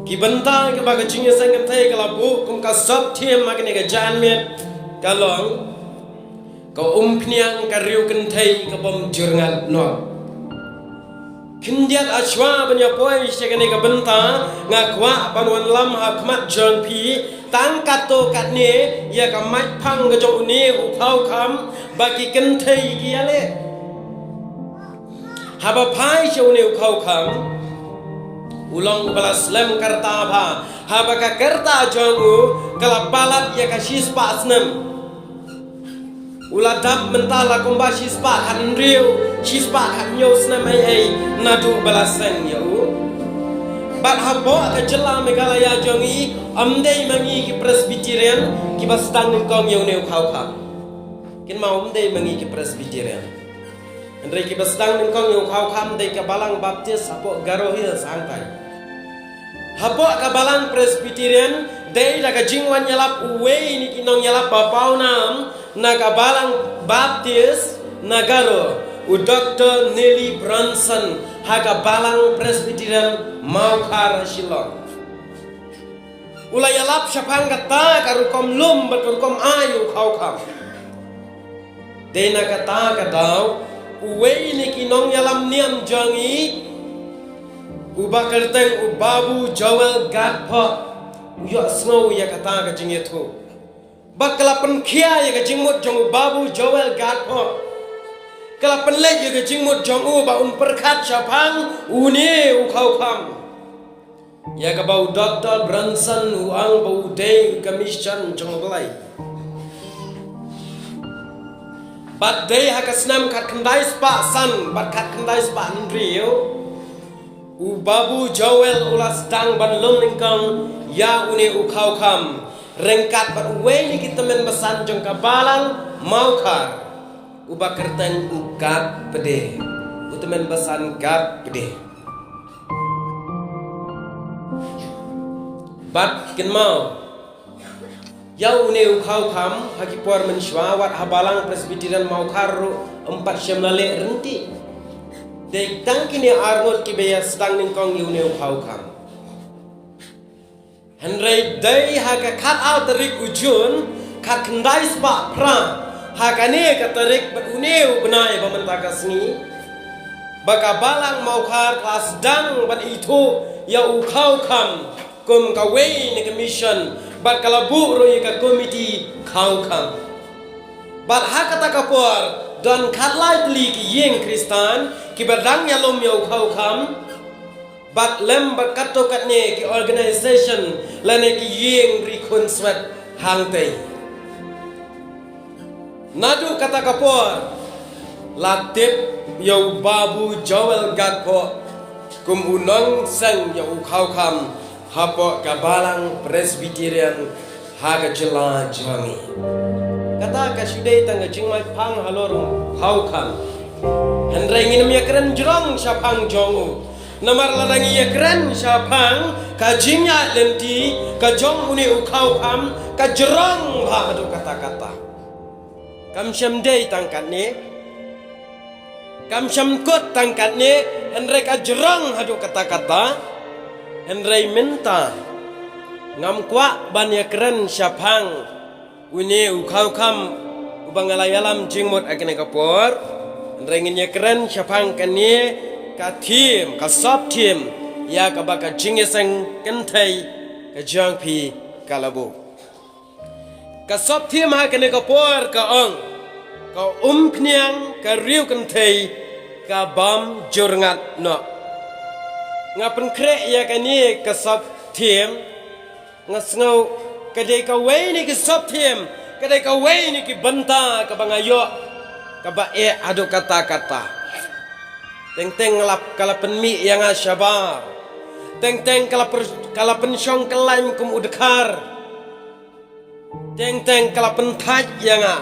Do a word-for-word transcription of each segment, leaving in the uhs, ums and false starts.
Ki bynta kiba ka jingïaseng kynthei ka la buh kum ka sub theme ha kane ka janmiet ka long ka umphniang ka riew kynthei ka bym jyrngat noh. Khyndiat hashwa ban ïa poi sha kane ka bynta, nga kwah ban wanlam ha khmat jong phi tang katto katne ïa ka mait phang ka jong une u Khawkham ba ki kynthei ki ïaleh. Haba phai sha une u Khawkham, u long uba la slem ka rta bha. Haba ka rta jong u ka la palat ïa ka shispah snem, u la dap mynta la kumba shispah khathynriew, shispah khathynñiew snem ei ei naduh ba la seng ïa u. Bad hapoh ka jylla Meghalaya jong ngi, ym dei ma ngi ki Presbyterian kiba sdang nyngkong ïa une u Khawkham. Kynmaw, ym dei ma ngi ki Presbyterian. Hynrei kiba sdang nyngkong ïa u Khawkham dei ka Balang Baptist hapoh Garo Hills hangtai. Hapoh ka Balang Presbyterian dei da ka jingwan ïalap uwei na ki nongïalap ba pawnam na ka Balang Baptist na Garo, u Doktor Neil Brunson, ha ka Balang Presbyterian Mawkhar Shillong. U la ïalap shaphang kata ka rukom lum bad ka rukom ai u Khawkham. Dei na kata ka daw, uwei na ki nongïalam niam jong ngi, uba kyrteng u Babu Joel Gatphoh, u ïohsngew ïa kata ka jingïathuh. Bad ka la pynkhia ïa ka jingmut jong u Babu Joel Gatphoh. Ka la pynleit ïa ka jingmut jong u ba un pyrkhat shaphang une u Khawkham. Ïa kaba u Doktor Brunson u ong ba u dei ka mission jong U Blei. Bad dei ha ka snem khatkhyndai spah san bad khatkhyndai spah hynriew, u Babu Joel u la sdang ban lum nyngkong ïa une u Khawkham ryngkat bad uwei na ki tymmen basan jong ka Balang Mawkhar, uba kyrteng u Gatpde, u tymmen basan Gatpde. Bad kynmaw, ïa une u Khawkham ha ki por mynshuwa wat ha Balang Presbyterian Mawkhar ruh ym pat shym la leh rynti. Dei tang kine arngut kiba ïa sdang nyngkong ïa une u Khawkham. Hynrei dei ha ka khatar tarik u Jun, khatkhyndai spah phra, ha kane ka tarik bad une u bnai ba mynta ka sngi, ba ka Balang Mawkhar ka la sdang ban ithuh ïa u Khawkham kum kawei na ka mission, bad ka la buh ruh ïa ka komiti Khawkham. Bad ha kata ka por, don khatlai tylli ki ïing Khristan kiba dang ïalum ïa u Khawkham, bad lem bad katto katne ki organisation lane ki ïing ri khunswet hangtei. Naduh kata ka por, la tip ïa u Babu Joel Gatphoh kum u nongseng ïa u Khawkham hapoh ka Balang Presbyterian ha ka jylla jong ngi. Kata ka shu dei tang ka jingmait phang halor u Khawkham. Hynrei ngin ym ïakren jrong shaphang jong u. Namar lada ngi ïakren shaphang ka jingïaid lynti ka jong une u Khawkham, ka jrong bha haduh katta katta. Kam shym dei tang katne. Kam shym kut tang katne, hynrei ka jrong haduh katta katta. Hynrei mynta ngam kwah ban ïakren shaphang une u Khawkham uba nga la ïalam jingmut ha kane ka por. Hynrei ngin ïakren shaphang kane ka theme, ka sub theme ïa kaba ka jingïaseng kynthei ka jong phi ka la buh. Ka sub theme ha kane ka por ka ong, ka umphniang ka riew kynthei ka bym jyrngat noh. Nga pynkhreh ïa kane ka sub theme, nga sngew ka dei kawei na ki sub theme, ka dei kawei na ki bynta kaba nga ïoh kaba eh haduh katta katta. Teng teng ka la, ka la pynmih ïa nga shabar. Teng teng ka la pyn-, ka la pynshong kyllain kum u dkhar. Teng teng ka la pynthait ïa nga.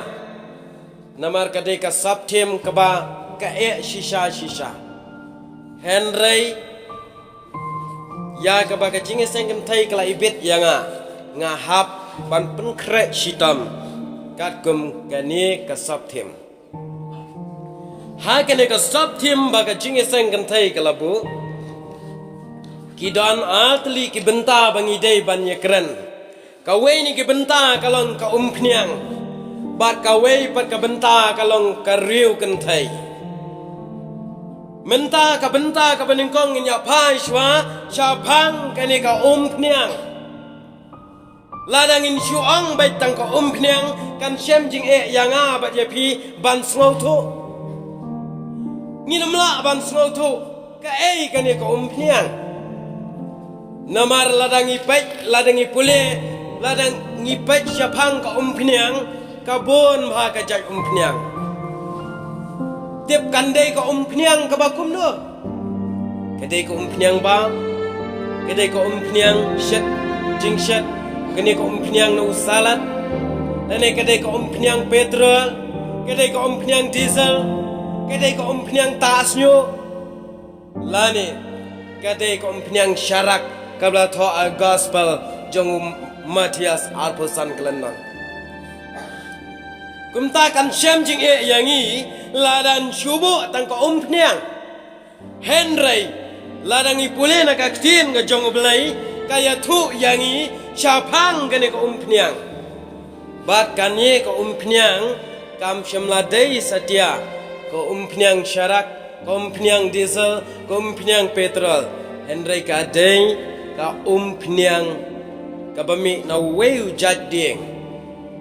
Namar ka dei ka sub theme kaba ka eh shisha shisha. Hynrei ïa kaba ka jingïaseng kynthei ka la ibit ïa nga, nga hap ban pynkhreh shitom katkum kane ka sub theme. Ha kane ka sub theme ba ka jingïaseng kynthei ka la buh, Ki don ar tylli ki bynta ba ngi dei ban ïakren. Kawei na ki bynta ka long ka umphniang. Bad kawei pat ka bynta ka long ka riew kynthei. Mynta ka bynta kaba nyngkong ngin ïa phai shuwa shaphang kane ka umphniang. Lada ngin shu ong beit tang ka umphniang, kan shem jingeh ïa nga bad ïa phi ban sngewthuh. Ngin ym lah ban sngewthuh kaei kane ka umphniang. Namar lada ngi peit, lada ngi pule, lada ngi peit shaphang ka umphniang, ka bun bha ka jait umphniang. Tip kan dei ka umphniang kaba kumno? Ka dei ka umphniang bam, ka dei ka umphniang shet, jingshet, kane ka umphniang na u salad, lane ka dei ka umphniang petrol, ka dei ka umphniang diesel, ka dei ka umphniang tah sniuh, lane ka dei ka umphniang sharak kaba la thoh ha gospel jong u Mathaios arphew san ka lynnong. Kumta kan shem jingeh ïa ngi lada ngi shu buh tang ka umphniang. Hynrei lada ngi pule na ka ktien ka jong U Blei, ka ïathuh ïa ngi shaphang kane ka umphniang. Bad kane ka umphniang kam shym la dei satia ka umphniang sharak, ka umphniang diesel, ka umphniang petrol. Hynrei ka dei ka umphniang kaba mih na uwei u jait dieng.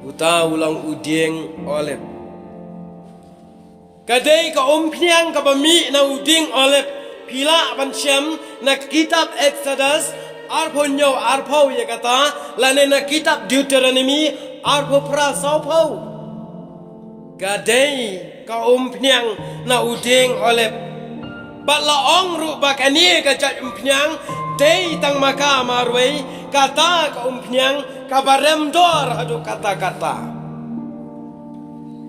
Uta u long u dieng olib. Ka dei ka umphniang kaba mih na u dieng olib. Phi lah ban shem na kitab Exodus arphew hynñiew arphew ïa kata, lane na kitab Deuteronomi arphew phra sawphew. Ka dei ka umphniang na u dieng olib. Bad la ong ruh ba kane ka jait umphniang dei tang ma ka marwei, kata ka umphniang kaba rem dor haduh katta katta.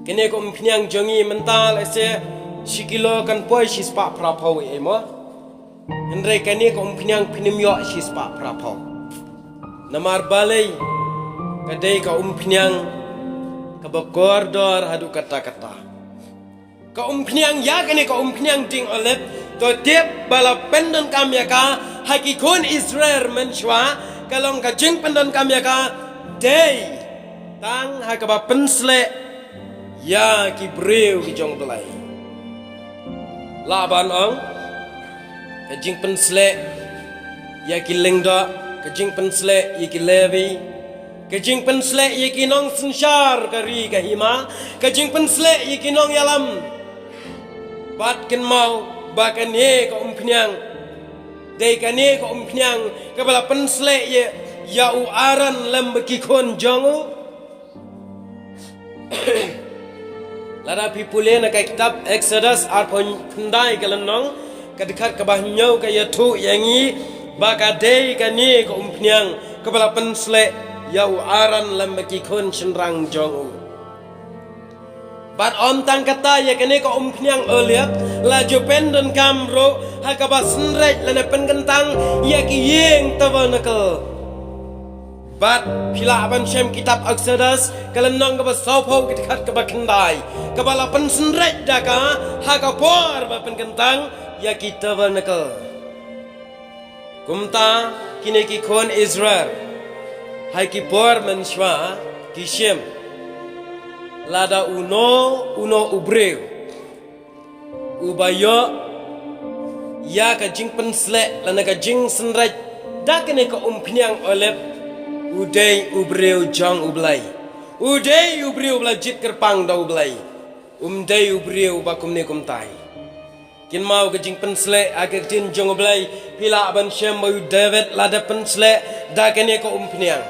Kane ka umphniang jong ngi mynta lehse shi kilo kan poi shispah phraphew ei mo. Hynrei kane ka umphniang phin ym ïoh shispah phraphew. Namar balei? Ka dei ka umphniang kaba kordor haduh katta katta. Ka umphniang ïa kane ka umphniang dieng olib, to tip ba la pyndonkam ïa ka ha ki khun Israel mynshuwa, ka long ka jingpyndonkam ïa ka dei tang ha kaba pynsleh ïa ki briew ki jong U Blei. Lah ban ong, ka jingpynsleh ïa ki lyngdoh, ka jingpynsleh ïa ki Levi, ka jingpynsleh ïa ki nongsynshar ka ri ka hima, ka jingpynsleh ïa ki nongïalam. Bad kynmaw ba kane ka umphniang dei kane ka umphniang kaba la pynsleh ïa, ïa u Aaron lem bad ki khun jong u. Lada phi pule na ka kitab Exodus arphew khyndai ka lynnong, ka dkhot kaba hynñiew ka ïathuh ïa ngi ba ka dei kane ka umphniang kaba la pynsleh ïa u Aaron lem bad ki khun shynrang jong u. Bad ym tang kata, ïa kane ka umphniang olib la ju pyndonkam ruh ha kaba synreit lane pynkyntang ïa ki ïing tabernacle. Bad phi lah ban shem kitab Exodus ka lynnong kaba sawphew ka dkhot kaba khyndai, kaba la pynsynreit da ka ha ka por ba pynkyntang ïa ki tabernacle. Kumta kine ki khun Israel ha ki por mynshuwa ki shim lada uno uno u briew uba ïoh ïa ka jingpynsleh lane ka jingsynreit da kane ka umphniang olib, u dei u briew jong U Blei. U dei u briew ba la jied kyrpang da U Blei. Um dei u briew ba kumne kumtai. Kynmaw ka jingpynsleh ha ka ktien jong U Blei, phi lah ban shem ba u David la dep pynsleh da kane ka umphniang.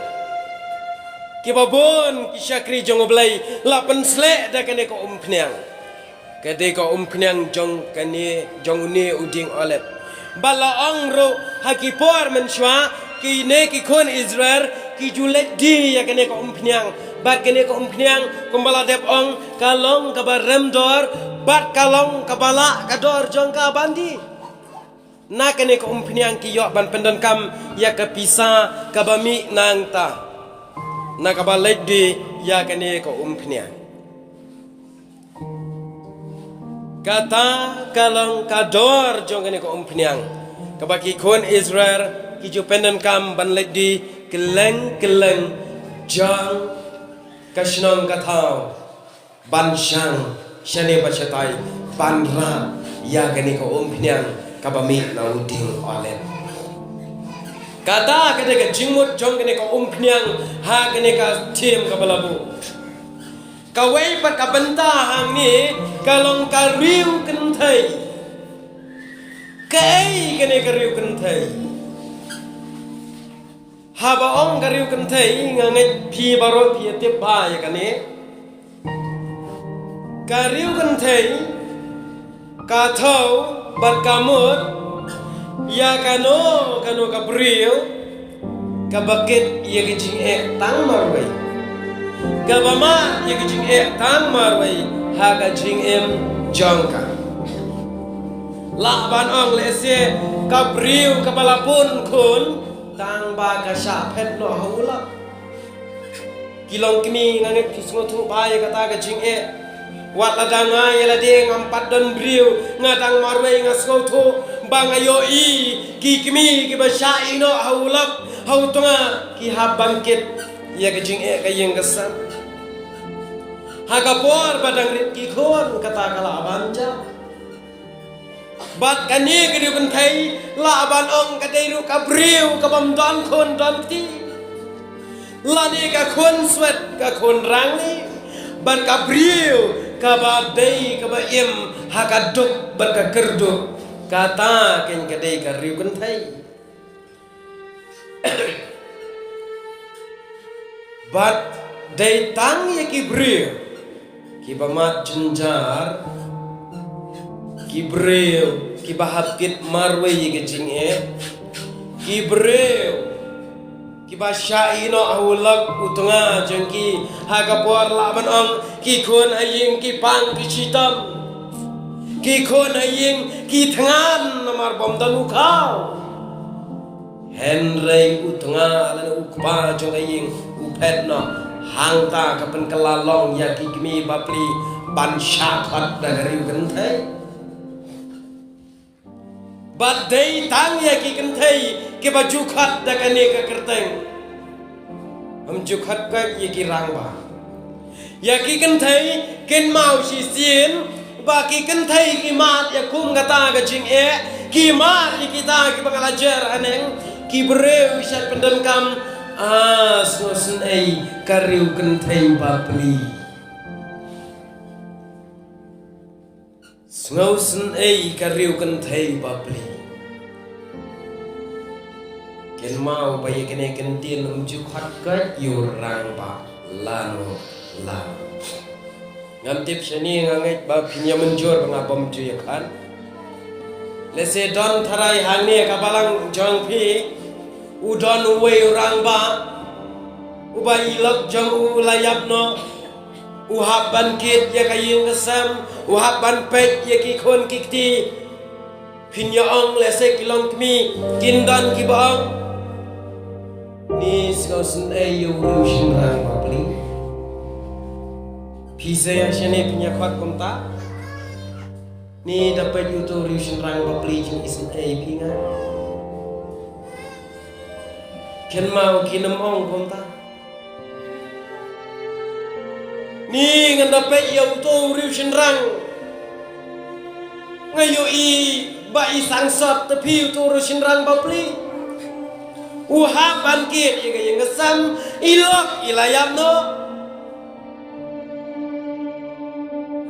Kiba bun ki shakri jong U Blei la pynsleh da kane ka umphniang. Ka dei ka umphniang jong kane, jong une u dieng olib. Bad la ong ruh ha ki por mynshuwa, kine ki khun Israel ki ju leit die ïa kane ka umphniang. Bad kane ka umphniang kumba la dep ong ka long kaba rem dor, bad ka long kaba lah ka dor jong ka ban die. Na kane ka umphniang ki ïoh ban pyndonkam ïa ka pisa kaba mih nangta na kaba leit die ïa kane ka umphniang. Kata ka long ka dor jong kane ka umphniang. Kaba ki khun Israel ki ju pyndonkam ban leit die kylleng kylleng jong ka shnong ka thaw, ban shang shane ba shatai, ban rah ïa kane ka umphniang kaba mih na u dieng Olib. Kata ka dei ka jingmut jong kane ka umphniang ha kane ka theme kaba la buh. Kawei pat ka bynta hangne ka long ka riewkynthei. Kaei kane ka riewkynthei? Haba ong ka riewkynthei, nga ngeit phi baroh phi tip bha ïa kane. Ka riewkynthei ka thaw bad ka mut ïa kano kano ka briew kaba kit ïa ka jingeh tang marwei, kaba mad ïa ka jingeh tang marwei ha ka jingim jong ka. Lah ban ong lehse ka briew kaba la pun khun tang ba ka shah phet noh ha u lok. Ki longkmie, nga ngeit phi sngewthuh bha ïa kata ka jingeh. Wat lada nga ïa lade ngam pat don briew, nga dang marwei, nga sngewthuh ba nga ïohi ki kmie kiba shah ïeh noh ha u lok, ha u tnga, ki hap ban kit ïa ka jingeh ka ïing ka sem. Ha ka por ba dang rit ki khun, kata ka lah ban jia. Bad kane ka riewkynthei lah ban ong ka dei ruh ka briew kabym don khun don kti, lane ka khun swet ka khun rangli, bad ka briew kaba dei kaba im ha ka duk bad ka kyrduh. Kata keiñ ka dei ka riewkynthei. Bad dei tang ïa ki briew kiba mad jynjar, ki briew kiba hap kit marwei ïa ka jingeh, ki briew kiba shah ïeh noh ha u lok u tnga jong ki, ha ka por lah ban ong ki khun ha ïing ki pang ki shitom, ki khun ha ïing ki thngan namar bym don u khaw. Hynrei u tnga lane u kpa jong ka ïing u phet noh. Hangta ka pynkylla long ïa ki kmie bapli ban shah khot da ka riewkynthei. Bad dei tang ïa ki kynthei kiba ju khot da kane ka kyrteng. Ym ju khot koit ïa ki rangbah. Ïa ki kynthei kin maw shisien ba ki kynthei ki mad ïa kum kata ka jingeh, ki mad ïa kita kiba nga la jer haneng, ki briew ki shait pyndonkam, ah, sngewsynei ka riewkynthei bapli. Sngewsynei ka riewkynthei bapli. Kynmaw ba ïa kane ka ktien ym ju khot koit ïa u rangbah lano lano. Ngam tip shane, nga ngeit ba phin ïa mynjur ba nga bym ju ïa khot. Lehse don tharai hangne ka balang jong phi u don uwei u rangbah uba i lok jong u la ïap noh. U hap ban kit ïa ka ïing ka sem, u hap ban peit ïa ki khun ki kti. Phin ïa ong lehse ki longkmie kin don kiba ong, ni sngewsynei ïa u riewshynrang bapli. Phi sa ïa shane phin ïa khot kumta. Ni da peit uto u riewshynrang bapli jong isynei phi nga. Kynmaw kin ym ong kumta. Ni ngan da peit ïa uto u riewshynrang. Nga ïohi ba i sangsot te phi uto u riewshynrang bapli. U hap ban kit ïa ka ïing ka sem, i lok i la ïap noh.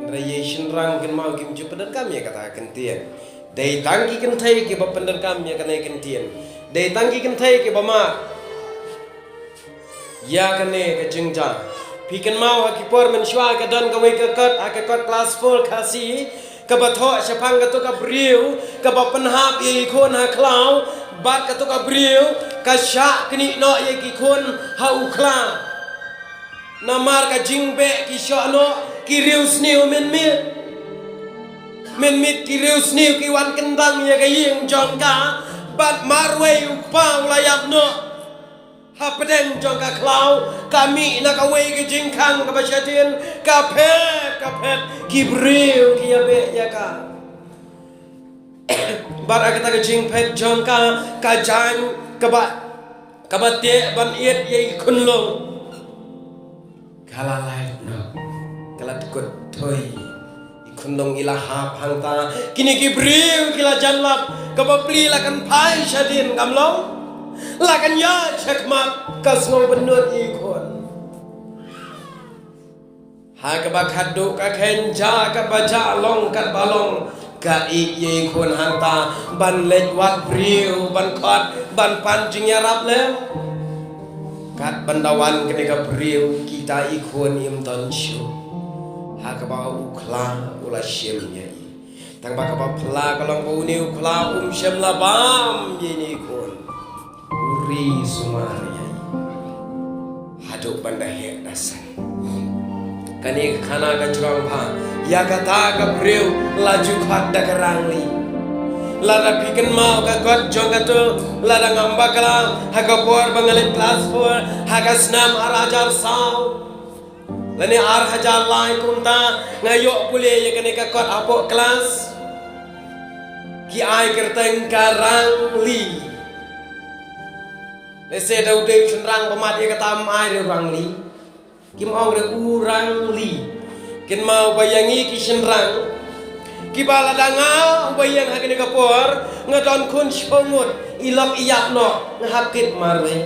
Hynrei ïa i shynrang kynmaw kim ju pyndonkam ïa kata ka ktien. Dei tang ki kynthei kiba pyndonkam ïa kane ka ktien. Dei tang ki kynthei kiba mad ïa kane ka jingjia. Phi kynmaw ha ki por mynshuwa ka don kawei ka kot, ha ka kot klas four Khasi, kaba thoh shaphang kato ka briew kaba pynhap ïa i khun ha khlaw, bad kato ka briew ka shah knieh noh ïa ki khun ha u khla. Namar ka jingbeh ki shoh noh ki riewsniew mynmiet. Mynmiet ki riewsniew ki wan kyndang ïa ka ïing jong ka, bad marwei u kpa u la ïap noh. Hapdeng jong ka khlaw ka mih na kawei ka jingkhang kaba shadien, ka phet ka phet ki briew ki ïa beh ïa ka. Bad ha kata ka jingphet jong ka, ka jaiñ kaba, kaba teh ban ïeit ïa i khunlung, ka la lait noh, ka la dkut thui. I khunlung i la hap hangta. Kine ki briew ki la jan lap. Ka bapli la kynphai shadien, kam long? La kynjah shakhmat, ka sngew bynnud ïa i khun. Ha kaba khadduh ka kynjah, kaba jah long katba long, ka ïeit ïa i khun hangta ban leit wad briew, ban khot, ban pan jingïarap lem. Kat ban da wan kane ka briew, kita i khun im don shuh. Ha kaba u khla u la shim ïa i. Tang ba kaba phylla ka long ba une u khla um shym la bam ïa ine i khun. U ri sumar ïa i. Haduh ban da heh da san. Kane ka khana ka jrong bha. Ïa kata ka briew la ju khot da ka Rangli. Lada phi kynmaw ka kot jong katu, lada ngam bakla, ha ka por ba nga leit klas four, ha ka snem ar hajar saw lane ar hajar lai kumta, nga ïoh pule ïa kane ka kot hapoh klas. Ki ai kyrteng ka Rangli. Lehse da u dei u shynrang ba mad ïa kata, ym ai re u Rangli. Kim ong re u Rangli. Kynmaw ba ïa ngi ki shynrang, kiba lada nga uba ïeng ha kane ka por, nga don khun shiphew ngut, i lok i ïap noh, nga hap kit marwei.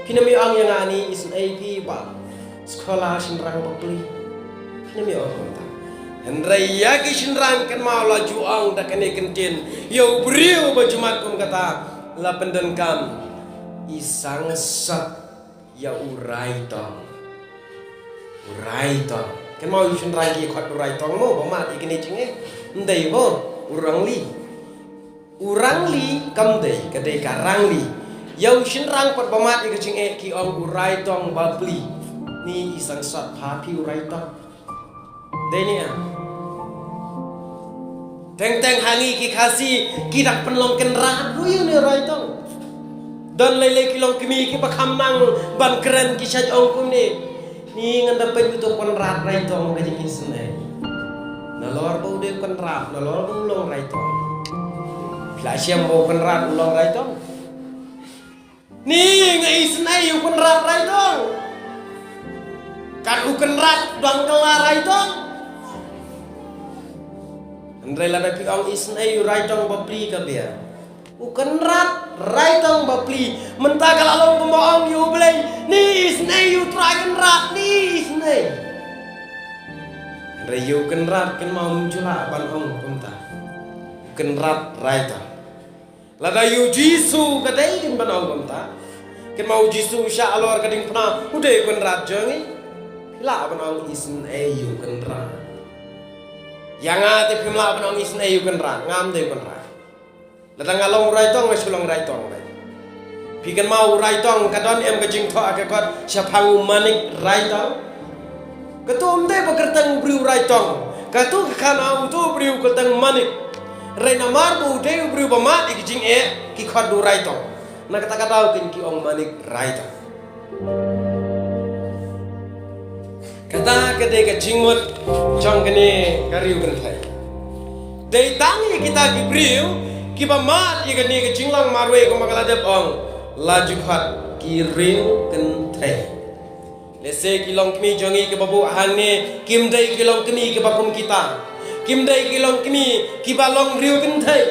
Phin ym ïoh ong ïa nga, ni isynei phi ba skhem la shynrang bapli. Phin ym ïoh ong kumta. Hynrei ïa ki shynrang, kynmaw, la ju ong da kane ka ktien ïa u briew ba ju mad kum kata, la pyndonkam i sangsot ïa u Raitong. U Raitong. Kynmaw, u shynrang ki khot u Raitong mo, ba mad ïa kine jingeh. Ym dei mo, u Rangli. U Rangli kam dei, ka dei ka Rangli. Ïa u shynrang pat ba mad ïa ka jingeh ki ong u Raitong bapli. Ni i sangsot pha phi u Raitong. Dei ne em? Teng teng ha ngi ki Khasi, ki dang pynlong kynrad ruh ïa une u Raitong. Don lei lei ki longkmie kiba kham nang ban kren, ki shait ong kumne. Ni ngan da peit uto u Kynrad Raitong ka jingisynei. Nalor ba u dei u Kynrad, nalor ba u long Raitong. Phi la shem ba u Kynrad u long Raitong? Ni nga isynei u Kynrad Raitong. Kat u Kynrad dang kylla Raitong. Hynrei lada phi ong isynei u Raitong bapli ka biang. U Kynrad Raitong bapli. Mynta ka la long kumba ong ïa u Blei, ni isynei u Trai Kynrad, ni isynei. Hynrei ïa u Kynrad kynmaw ym ju lah ban ong kumta. U Kynrad Raitong. Lada ïa u Jisu ka dei kin ban ong kumta. Kynmaw u Jisu u shah halor ka diengphna, u dei u Kynrad jong ngi. Phi lah ban ong isynei u Kynrad. Ïa nga te phim lah ban ong isynei u Kynrad, ngam dei u Kynrad. Lada nga long u Raitong, nga shu long Raitong beit. Phi kynmaw u Raitong ka don em ka jingthoh ha ka kot shaphang u Manik Raitong? Katu ym dei ba kyrteng u briew Raitong. Katu ka khana uto u briew kyrteng Manik. Hynrei namar ba u dei u briew ba mad ïa ki jingeh, ki khot da u Raitong. Na kata ka daw kin ki ong Manik Raitong. Kata ka dei ka jingmut jong kane ka riew kynthei. Dei tang ïa kita ki briew kiba mad ïa kane ka jinglong marwei, kumba nga la dep ong, la ju khot ki riew kynthei. Lehse ki longkmie jong ngi kiba buh hangne kim dei ki longkmie kiba kum kita. Kim dei ki longkmie kiba long riew kynthei.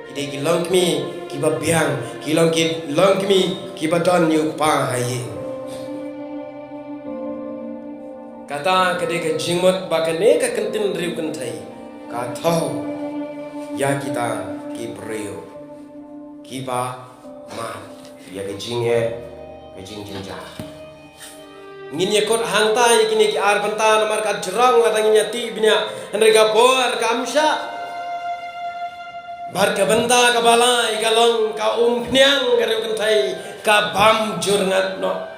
Ki dei ki longkmie kiba biang, ki long ki longkmie kiba don ïa u kpa ha ïing. Kata ka dei ka jingmut ba kane ka kyntien riew kynthei ka thew ïa kita ki briew kiba mad ïa ka jingeh, ka jingjynjar. Ngin ïa kut hangta ïa kine ki ar bynta namar ka jrong lada ngin ïa tih bniah, hynrei ka por kam shah. Bad ka bynta kaba lai ka long ka umphniang ka riew kynthei ka bam jur ngat noh.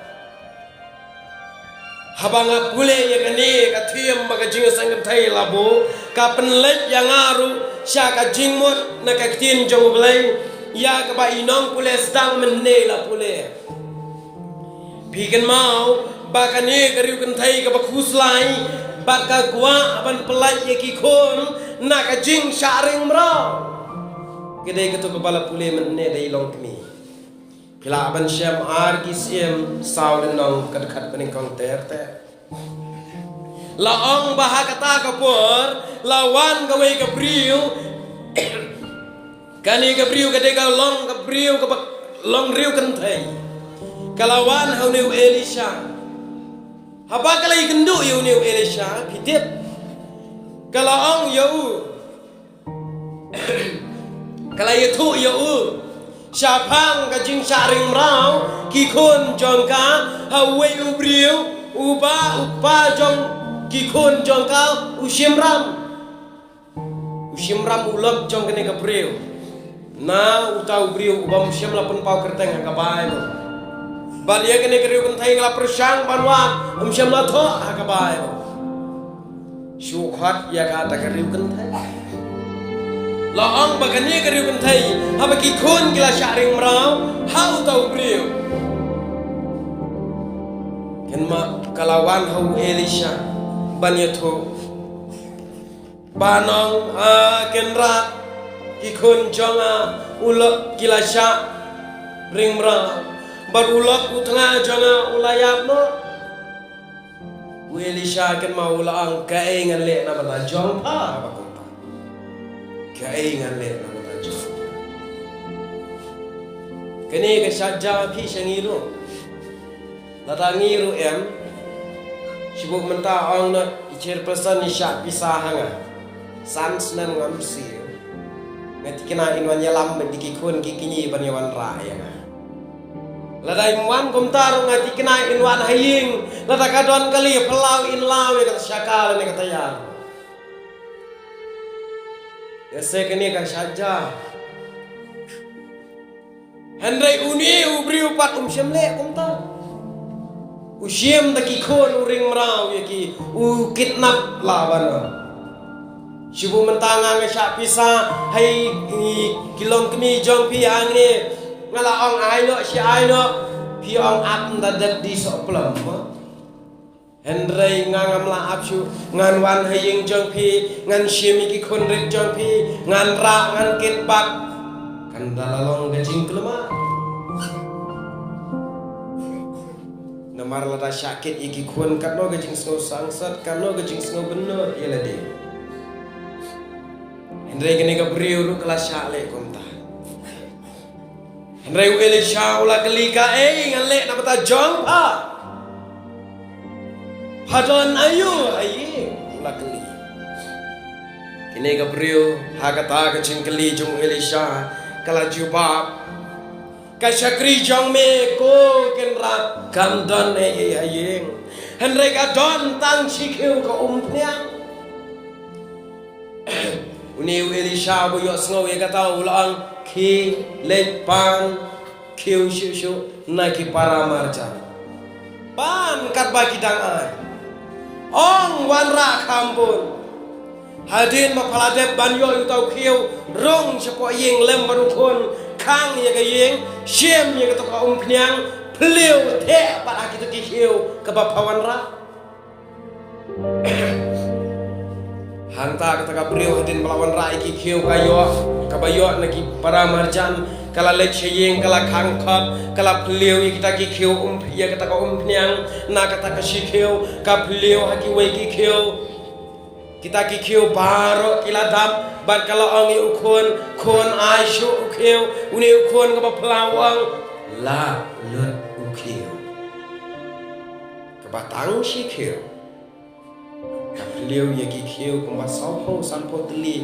Haba nga pule ïa kane ka theme ba ka jingïaseng kynthei la buh, ka pynleit ïa nga ruh sha ka jingmut na ka ktien jong U Blei ïa kaba i nongpule sdang mynne la pule. Phi kynmaw ba kane ka riew kynthei kaba khuslai bad ka kwah ban pyllait ïa ki khun na ka jingshah ring mraw. Ka dei kato kaba la pule mynne dei long kmie. Phi lah ban shem ar ki syiem saw lynnong ka dkhot banyngkong ter ter. La ong ba ha kata ka por la wan kawei ka briew. Kane ka briew ka dei ka long ka briew kaba long riewkynthei. Ka la wan ha une u Elisha. Haba ka la ïakynduh ïa une u Elisha, phi tip. Ka la ong ïa u. Ka la ïathuh ïa u shaphang ka jingshah ring mraw ki khun jong ka ha uwei u briew uba u kpa jong ki khun jong ka u shim ram. U shim ram u lok jong kane ka briew. Na uta u briew uba um shym la pynpaw kyrteng ha ka Baibl. Bad ïa kane ka riewkynthei nga la pyrshang ban wad um shym la thoh ha ka Baibl. Shu khot ïa kata ka riewkynthei. La ong ba kane ka riewkynthei haba ki khun ki la shah ring mraw ha uta u briew. Kynmaw ka la wan ha u Elisha ban ïathuh. Ba nong a Kynrad ki khun jong nga u lok ki la shah ring mraw. Bad u lok u tnga jong nga u la ïap noh. U Elisha kynmaw u la ong kaei ngan leh na bynta jong pha ba kumta. Kaei ngan leh na bynta jong pha. Kane ka shah ja phi sha ngi ruh. Lada ngi ruh em. Shibun mynta ong na i chairperson i shah pisa ha nga. San snem ngam siew. Nga thikna in wan ïalam bad ki khun ki kñi ban ïawan rah ïa nga. Lada im wan kumta ruh nga thikna in wan ha ïing. Lada ka don kali phyllaw in law ïa kata shaka lane kata ïar. Ïa se kane ka shah ja. Hynrei une u briew pat um shym leh kumta. U shim da ki khun u ring mraw ïa ki u kidnap la ban. Shibun mynta nga nga shah pisa hei ki long kmie jong phi hangne. Nga la ong ai noh shi ai noh. Phi ong ap nda dep di soh plem mo. Hynrei nga ngam lah ap shuh ngan wan ha ïing jong phi ngan shim ïa ki khun rit jong phi ngan rah ngan kit bak. Kan da la long ka jingkulmar. Namar lada shah kit ïa ki khun katno ka jingsngew sangsot katno ka jingsngew bynnud ïa lade. Hynrei kane ka briew ruh ka la shah leh kumta. Hynrei u Elisha u la kylli kaei ngan leh na bynta jong pha. Pha don aïu ha ïing u la kylli. Kane ka briew ha kata ka jingkylli jong u Elisha ka la jubab. Ka shakri jong me ko Kynrad kam don ei ei ha ïing. Hynrei ka don tang shi khiew ka umphniang. Une u Elisha ba ïohsngew ïa kata u la ong khie leit pan khiew shuh shuh na ki para marjan. Pan katba ki dang ai. Ong wanrah kham bun. Hadien ba pha la dep ban ïoh ïa uta u khiew rung shapoh ïing lem bad u khun khang ïa ka ïing shim ïa kata ka umphniang phliew theh bad ha kito ki khiew kaba pha wanrah. Hangta kata ka briew hadien ba la wanrah ïa ki khiew ka ïoh kaba ïoh na ki para marjan ka la leit sha ïing ka la khang khop ka la phliew ïa kita ki khiew um ïa kata ka umphniang na kata ka shi khiew ka phliew ha kiwei ki khiew. Kita ki khiew baroh ki la dap bad ka la ong ïa u khun khun ai shuh u khiew une u khun kaba phliew ong la lut u khiew. Kaba tang shi khiew. Ka phliew ïa ki khiew kumba sawphew sanphew tylli.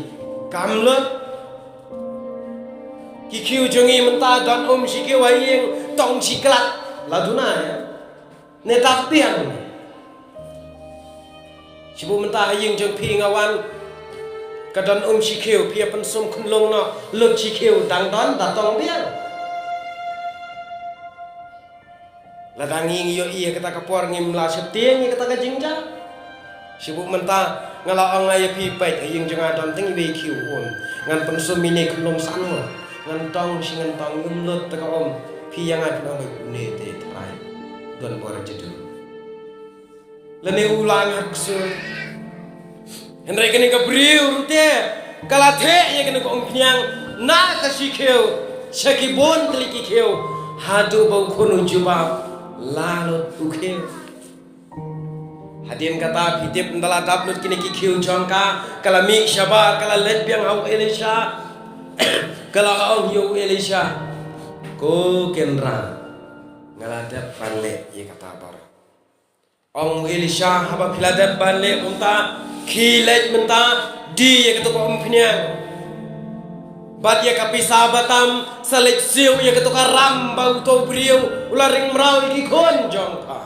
Kam lut. Ki khiew jong ngi mynta don um shi khiew ha ïing tong shi klat. La duna ïa. Ne dap biang. Shibun mynta ha ïing jong phi nga wan. Ka don um shi khiew phi ïa pynsum khunlung noh lut shi khiew dang don da tong biang. Lada ngi ngi ïohi ïa kata ka por ngim la sheptieng ïa kata ka jingjia. Shibun mynta nga la ong ïa phi peit ha ïing jong nga don tang iwei khiew um. Ngan pynsum ine khunlung san mo. Ngan tong shi ngan tong ngim lut ta ka um. Phi ïa nga phi nong beit une te trai. Don bor jadu. Lane u la ngat ksu. Hynrei kane ka briew rute ka la theh ïa kane ka umphniang Na ka shi khiew sha ki bun tylli ki khiew, haduh ba u khun u jubab la lut u khiew. Hadien kata phi tip, ynda la dap lut kine ki khiew jong ka, ka la mih shabar, ka la leit biang ha u Elisha. Ka la ong ïa u Elisha, "Ko Kynrad, nga la dep ban leh ïa kata baroh." Ong u Elisha, "Haba phi la dep ban leh kumta, khie leit mynta, die ïa kato ka umphniang. Bad ïa ka pisa batam, sa leit siew ïa kato ka ram ba uto u briew u la ring mraw ïa ki khun jong pha."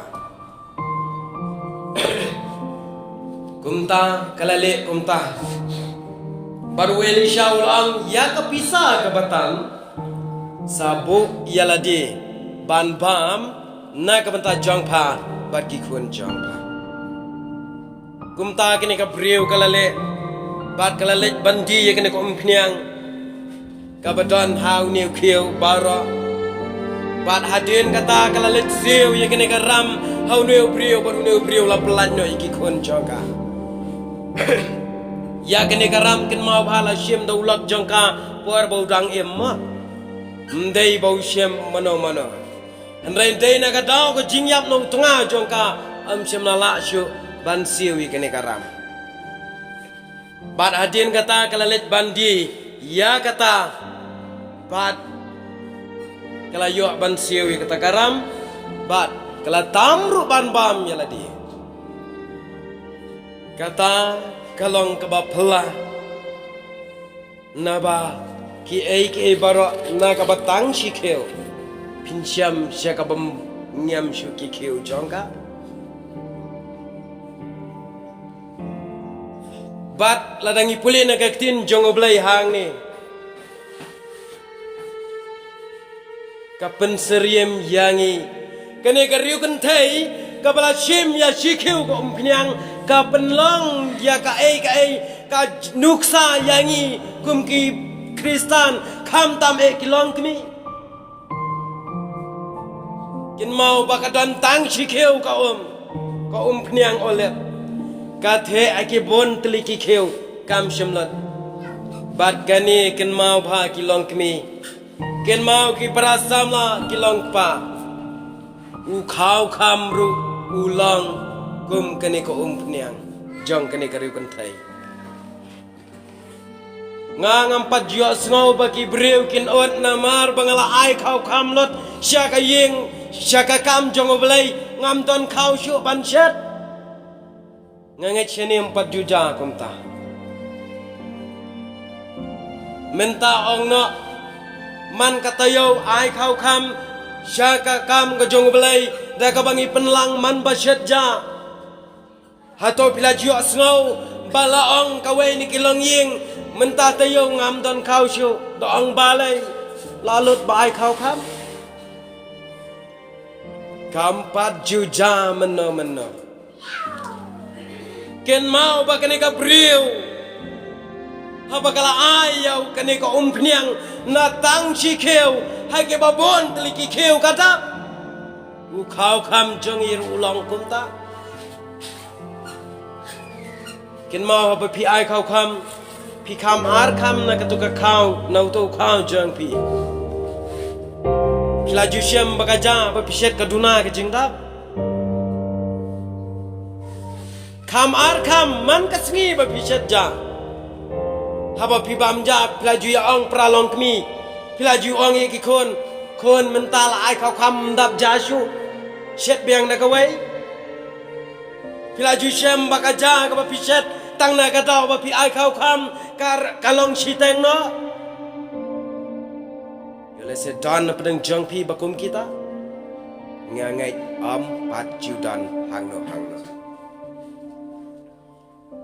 Kumta ka la leh kumta. Bad u Elisha u la ong, "Ïa ka pisa ka batam, sa buh ïa lade ban bam na ka bynta jong pha bad ki khun jong pha." Kumta kane ka briew ka la leh, bad ka la leit ban die ïa kane ka umphniang kaba don ha une u khiew baroh. Bad hadien kata ka la leit siew ïa kane ka ram ha une u briew, bad une u briew la pyllait noh ïa ki khun jong ka. Ïa kane ka ram kynmaw bha la shim da u lok jong ka por ba u dang im mo. Ym dei ba u shim mano mano. Hynrei dei na ka daw ka jingïap na u tnga jong ka, ym shym la lah shuh ban siew ïa kane ka ram. Bad hadien kata ka la leit ban die ïa kata, bad ka la ïoh ban siew ïa kata ka ram, bad ka la tam ruh ban bam ïa lade. Kata ka long kaba phylla. Naba kiei kiei baroh na kaba tang shi khiew, phin shem sha kaba ym ngiam shuh ki khiew jong ka. Bad lada ngi pule na ka ktien jong U Blei hangne, ka pynsyriem ïa ngi. Kane ka riewkynthei kaba la shim ïa shi khiew ka umphniang, ka pynlong ïa kaei kaei, ka nuksa ïa ngi kum ki Khristan, khamtam eh ki longkmie. Kynmaw ba ka don tang shi khiew ka um, ka umphniang Olib. Ka theh ha ki bun tylli ki khiew, kam shym lut. Bad kane kynmaw bha ki longkmie. Kynmaw ki para samla ki long kpa. U khaw kham ruh u long kum kane ka umphniang jong kane ka riewkynthei. Nga ngam pat ju ïohsngew ba ki briew kin ud namar ba nga la ai khaw kham lut sha ka ïing, sha ka kam jong U Blei, ngam don khaw shuh ban shet. Nga ngeit shane ym pat ju jia kumta. Mynta ong noh, man ka taïew ai khaw kham sha ka kam ka jong U Blei, da kaba ngi pynlang man ba shet jia. Hato phi la ju ïohsngew ba la ong kawei na ki longïing, mynta taïew ngam don khaw shuh, da ong balei, la lut ba ai khaw kham? Kam pat ju jia mynno mynno. Kynmaw ba kane ka briew, haba ka la ai ïa u kane ka umphniang na tang shi khiew ha kiba bun tylli ki khiew, kata u khaw kham jong i ruh u long kumta. Kynmaw haba phi ai khaw kham, phi kham ar kham na kato ka khaw, na uto u khaw jong phi. Phi la ju shem ba ka jia ba phi shet ka duna ka jingdap. Kham ar kham man ka sngi ba phi shet jia. Haba phi bam jia phi la ju ïa ong para longkmie, phi la ju ong ïa ki khun, khun mynta la ai khaw kham ym dap jia shuh. Shet biang da kawei. Phi la ju shem ba ka jia kaba phi shet, tang na ka daw ba phi ai khaw kham ka, ka long shiteng noh. Ïoh lehse don na pdeng jong phi ba kum kita. Nga ngeit ym pat ju don hangno hangno.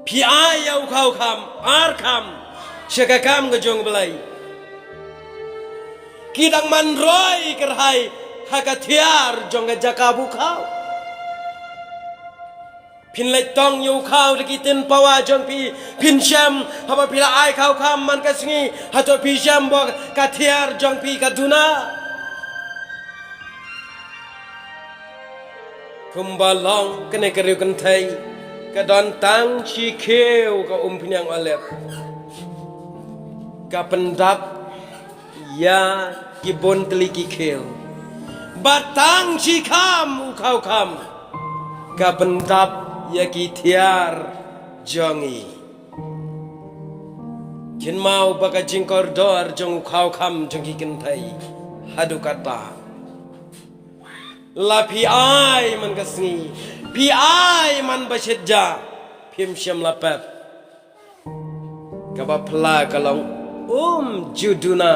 Phi ai ïa u khaw kham ar kham sha ka kam ka jong U Blei. Ki dang man roi kyrhai ha ka thiar jong ka jaka ba u khaw. Phin leit tong ïa u khaw da ki tin pawa jong phi, phin shem, haba phi la ai khaw kham man ka sngi, hato phi shem ba ka thiar jong phi ka duna? Kumba long kane ka riewkynthei, ka don tang shi khiew ka umphniang Olib. Ka pyndap ïa ki bun tylli ki khiew. Bad tang shi kham u khaw kham ka pyndap ïa ki thiar jong ngi. Kynmaw ba ka jingkordor jong u khaw kham jong ki kynthei haduh katba. La phi ai man ka sngi, phi ai man ba shet ja, phim shym la pep. Kaba phylla ka long um ju duna.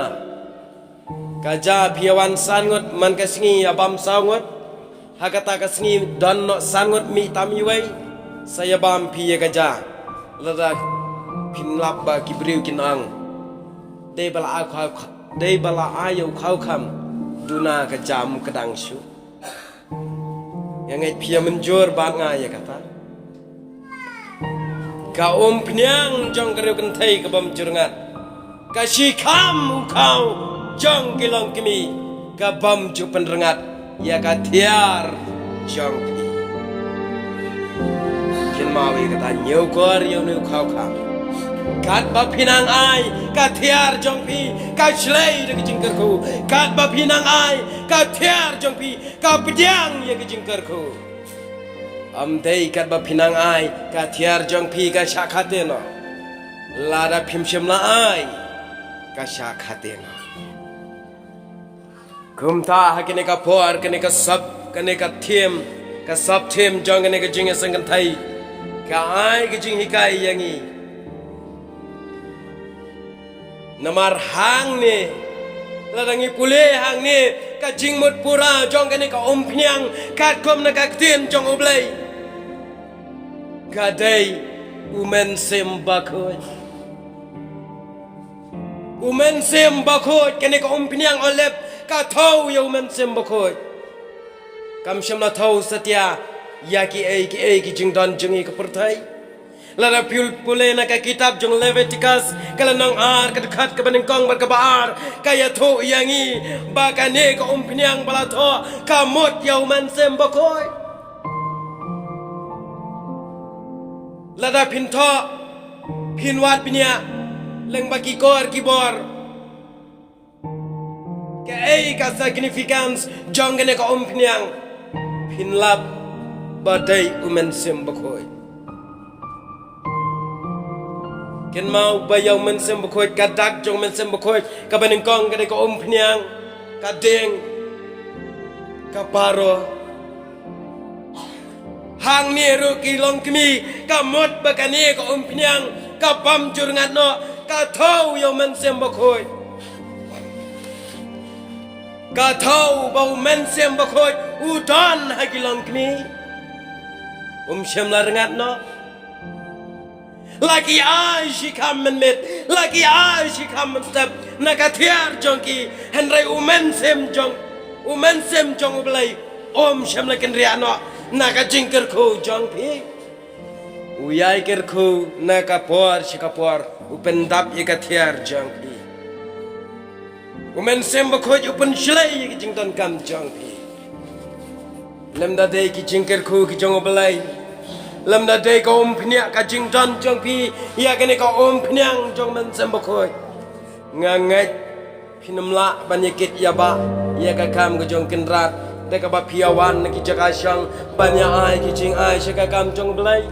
Ka ja phi ïa wan san ngut man ka sngi ïa bam saw ngut. Ha kata ka sngi don noh san ngut mih tam iwei. Sa ïa bam phi ïa ka ja. Lada phin lap ba ki briew kin ong, dei ba la ai khaw kha-, dei ba la ai ïa u khaw kham duna ka ja um kdang shuh. Nga ngeit phi ïa mynjur bad nga ïa kata. Ka umphniang jong ka riew kynthei ka bym ju rngat. Ka shi kham u khaw jong ki longkmie ka bym ju pynrngat ïa ka thiar jong phi. Kynmaw ïa kata, ñiewkor ïa une u khaw kham. Katba phi nang ai ka thiar jong phi ka shlei da ka jingkyrkhu. Katba phi nang ai ka thiar jong phi ka pdiang ïa ka jingkyrkhu. Ym dei katba phi nang ai ka thiar jong phi ka shah khate noh. Lada phim shym la ai ka shah khate noh. Kumta ha kane ka por, kane ka sap, kane ka thim, ka sap thim jong kane ka jingïaseng kynthei ka ai ka jinghikai ïa ngi. Namar hangne, lada ngi pule hangne ka jingmut pura jong kane ka umphniang katkum na ka ktien jong U Blei. Ka dei U Mynsiem Bakhuid. U Mynsiem Bakhuid, kane ka umphniang Olib ka thew ïa U Mynsiem Bakhuid. Kam shym la thew satia ïa kiei kiei ki jingdon jong ngi ka pyrthei. Lada phi pule na ka kitab jong Leviticus, ka lynnong ar, ka dkhot kaba nyngkong bad kaba ar, ka ïathuh ïa ngi ba kane ka umphniang ba la thoh ka mut ïa U Mynsiem Bakhuid. Lada phin thoh, phin wad bniah lyngba ki kor ki bor. Kaei ka significance jong kane ka umphniang? Phin lap ba dei U Mynsiem Bakhuid. Kynmaw ba ïa U Mynsiem Bakhuid, ka dak jong U Mynsiem Bakhuid kaba nyngkong ka dei ka umphniang, ka dieng, ka baroh. Hangne ruh ki longkmie, ka mut ba kane ka umphniang ka bym ju rngat noh, ka thew ïa U Mynsiem Bakhuid. Ka thew ba U Mynsiem Bakhuid u don ha ki longkmie. Um shym la rngat noh. La ki ai shi kham mynmiet, la ki ai shi kham mynstep na ka thiar jong ki, hynrei U Mynsiem jong, U Mynsiem jong U Blei um shym la kynriah noh na ka jingkyrkhu jong phi. U ïai kyrkhu na ka por sha ka por, u pyndap ïa ka thiar jong phi. U Mynsiem Bakhuid u pynshlei ïa ki jingdonkam jong phi. Lymda dei ki jingkyrkhu ki jong U Blei, lymda dei ka umphniang ka jingdon jong phi ïa kane ka umphniang jong U Mynsiem Bakhuid, nga ngeit phin ym lah ban ïa kit ïa bah ïa ka kam ka jong Kynrad da kaba phi ïa wan na ki jaka shong ban ïa ai ki jingai sha ka kam jong U Blei.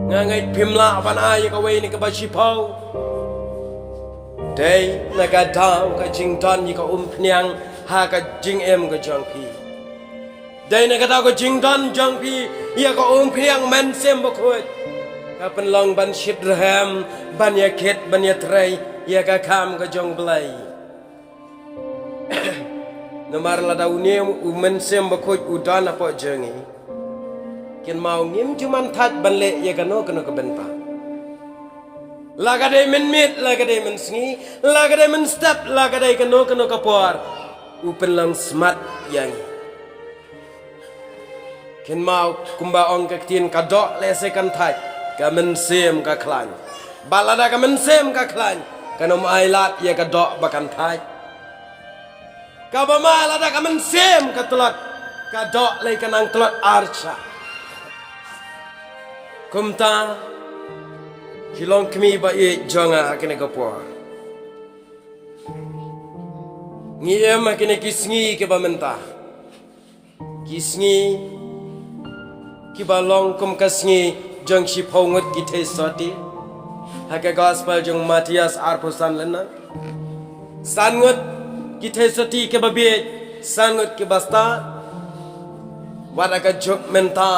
Nga ngeit phim lah ban ai ïa kawei na kaba shiphew. Dei na ka daw ka jingdon ïa ka umphniang ha ka jingim ka jong phi. Dei na ka daw ka jingdon jong phi ïa ka umphniang Mynsiem Bakhuid, ka pynlong ban shitrhem, ban ïa kit, ban ïa trei ïa ka kam ka jong U Blei. Namar lada une U Mynsiem Bakhuid u don hapoh jong ngi, kynmaw ngim ju man thait ban leh ïa kano kano ka bynta. La ka dei mynmiet, la ka dei mynsngi, la ka dei mynstep, la ka dei kano kano ka por, u pynlong smat ïa ngi. Kynmaw kumba ong ka ktien, ka doh lehse kan thait, ka mynsiem ka khlaiñ. Bad lada ka mynsiem ka khlaiñ, kan ym ailad ïa ka doh ba kan thait. Kaba ma lada ka mynsiem ka tlot, ka doh lei ka nang tlot arshah. Kumta, ki longkmie ba ïeit jong nga ha kane ka por, Ngi im ha kine ki sngi kiba mynta, ki sngi kiba long kum ka sngi jong shiphew ngut ki theisotti. Ha ka gospel jong Mathaios arphew san lynnong, san ngut ki theisotti kiba bieit, san ngut kiba stad. Wat ha ka juk mynta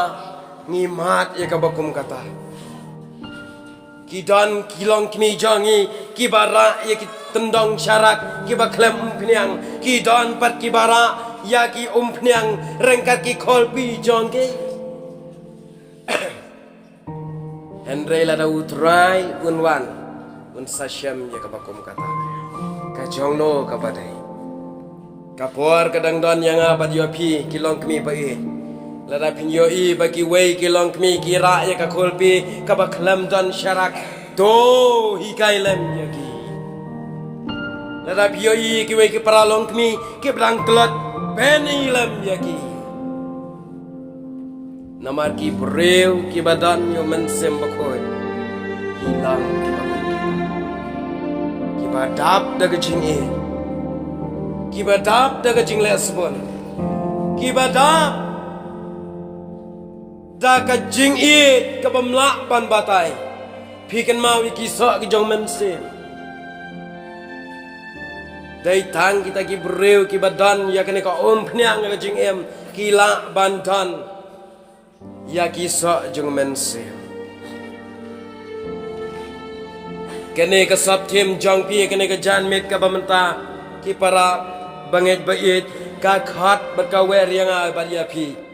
ngi mad ïa kaba kum kata. Ki don ki longkmie jong ngi kiba rah ïa ki tyndong sharak kiba khlem umphniang. Ki don pat kiba rah ïa ki umphniang ryngkat ki kholpi jong ki. Hynrei lada U Trai un wan, un sa shem ïa kaba kum kata. Ka jong no kaba dei. Ka por ka dang don ïa nga bad ïa phi ki longkmie ba ïeit. Lada phin ïohi ba kiwei ki longkmie ki rah ïa ka kholpi kaba khlem don sharak, to hikai lem ïa ki. Lada phi ïohi kiwei ki para longkmie kiba dang tlot, beni lem ïa ki. Namar ki briew kiba don ïa U Mynsiem Bakhuid ki long kiba, kiba dap da ka jingïeit, kiba dap da ka jingleh sbun, kiba dap da ka jingïeit kaba ym lah ban batai. Phi kynmaw ïa ki soh ki jong mynsiem. Dei tang kita ki briew kiba don ïa kane ka umphniang ka jingim ki lah ban don ïa ki soh jong mynsiem. Kane ka sap thim jong phi kane ka janmiet kaba mynta, ki para bangeit ba ïeit, ka khot bad ka wer ïa nga bad ïa phi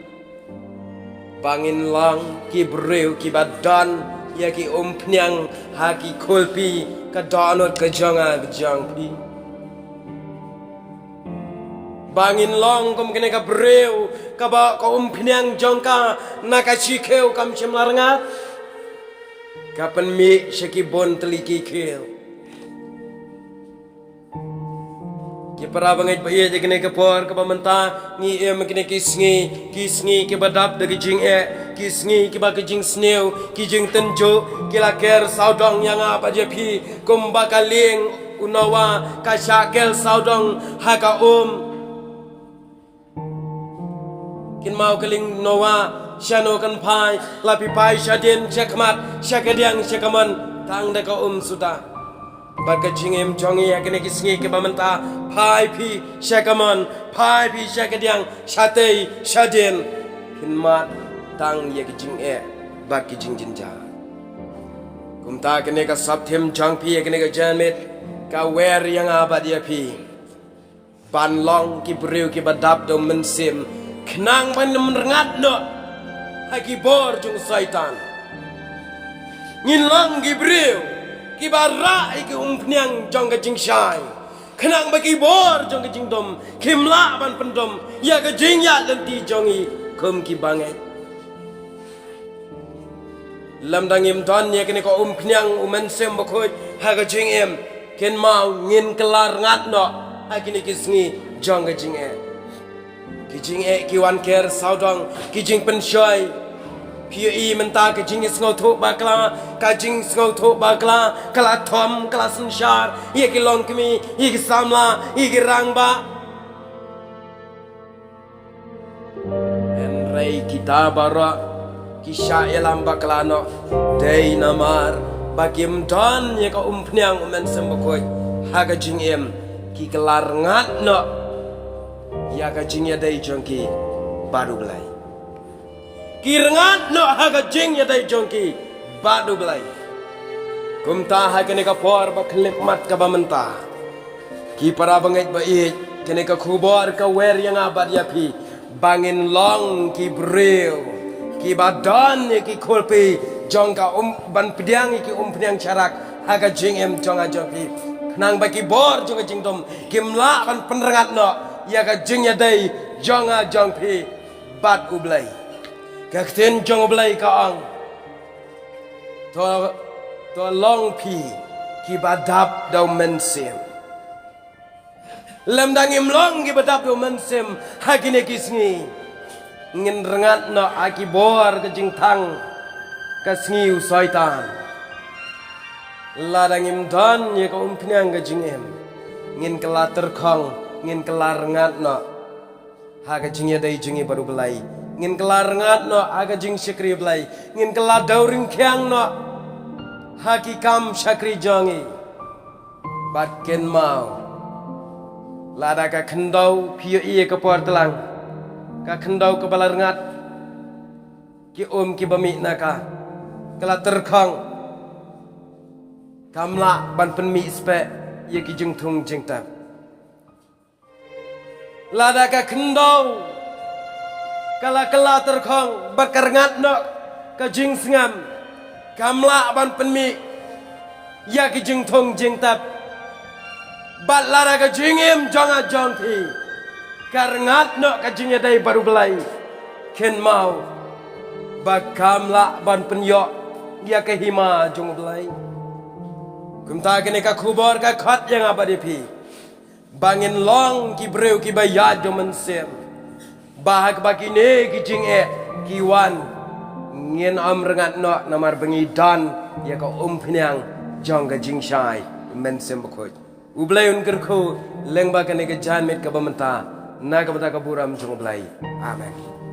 ba ngin long ki briew kiba don ïa ki umphniang ha ki kholpi, ka dohnud ka jong nga ka jong phi. Ba ngin long kum kane ka briew kaba ka umphniang jong ka na ka shi khiew kam shym la rngat, ka pynmih sha ki bun tylli ki khiew. Ki para bangeit ba ïeit, ïa kane ka por kaba mynta ngi im kine ki sngi, ki sngi kiba dap da ki jingeh, ki sngi kiba ki jingsniew, ki jingtynjuh, ki la ker sawdong ïa nga bad ïa phi, kumba ka lieng u Noah ka shah ker sawdong ha ka um. Kynmaw ka lieng Noah, shano kan phai, la phi phai shadien, shakhmat, shakadiang, shakamon, tang da ka um suda. Bad ka jingim jong ngi ha kine ki sngi kiba mynta, phai phi shakamon, phai phi shakadiang, shatei, shadien, phin mad tang ïa ki jingeh bad ki jingjynjar. Kumta kane ka sap thim jong phi ha kane ka janmiet ka wer ïa nga bad ïa phi ban long ki briew kiba dap da U Mynsiem, khnang ban ym rngat noh ha ki bor jong u Soitan. Ngin long ki briew kiba rah ïa ki umphniang jong ka jingshai, khnang ba ki bor jong ka jingdum kim lah ban pyndum ïa ka jingïaid lynti jong ngi kum ki bangeit. Lymda ngim don ïa kane ka umphniang U Mynsiem Bakhuid ha ka jingim, kynmaw ngin kylla rngat noh ha kine ki sngi jong ka jingeh. Ki jingeh ki wan ker sawdong, ki jingpynshoi. Phi ïohi mynta ka jingïasngewthuh bakla, ka jingsngewthuh bakla ka la thom, ka la synshar ïa ki longkmie, ïa ki samla, ïa ki rangbah. Hynrei kita baroh ki shah ïalam bakla noh, dei namar ba kim don ïa ka umphniang U Mynsiem Bakhuid ha ka jingim, ki kylla rngat noh ïa ka jingïadei jong ki bad U Blei. Ki rngat noh ha ka jingïadei jong ki bad U Blei. Kumta ha kane ka por ba khyllipmat kaba mynta, ki para bangeit ba ïeit, kane ka khubor ka wer ïa nga bad ïa phi ba ngin long ki briew kiba don ïa ki kholpi jong ka um, ban pdiang ïa ki umphniang sharak ha ka jingim jong nga jong phi, khnang ba ki bor jong ka jingdum kim lah ban pynrngat noh ïa ka jingïadei jong nga jong phi bad U Blei. Ka ktien jong U Blei ka ong, to, to long phi kiba dap da U Mynsiem. Lymda ngim long kiba dap da U Mynsiem ha kine ki sngi, ngin rngat noh ha ki bor ka jingthang ka sngi u Soitan. Lada ngim don ïa ka umphniang ka jingim, ngin kylla tyrkhong Ngin kylla rngat noh ha ka jingïadei jong ngi bad U Blei. Ngin kylla rngat noh ha ka jingshakri Blei. Ngin kylla dewryngkhiang noh ha ki kam shakri jong ngi. Bad kynmaw, lada ka khyndew phi ïohi ïa ka por tlang, ka khyndew kaba la rngat, ki um kiba mih na ka, ka la tyrkhong, kam lah ban pynmih speh ïa ki jingthung jingtep. Lada ka khyndew ka la kylla tyrkhong bad ka rngat noh ka jingsngem, kam lah ban pynmih ïa ki jingthung jingtep. Bad lada ka jingim jong nga jong phi ka rngat noh ka jingïadei bad U Blei, kynmaw ba kam lah ban pynïoh ïa ka hima jong U Blei. Kumta kane ka khubor ka khot ïa nga bad ïa phi ba ngin long ki briew kiba ïaid da U Mynsiem, ba ha kaba kine ki jingeh ki wan, ngin ym rngat noh namar ba ngi don ïa ka umphniang jong ka jingshai U Mynsiem Bakhuid. U Blei un kyrkhu lyngba kane ka janmiet kaba mynta, na ka bynta ka burom jong U Blei. Amen.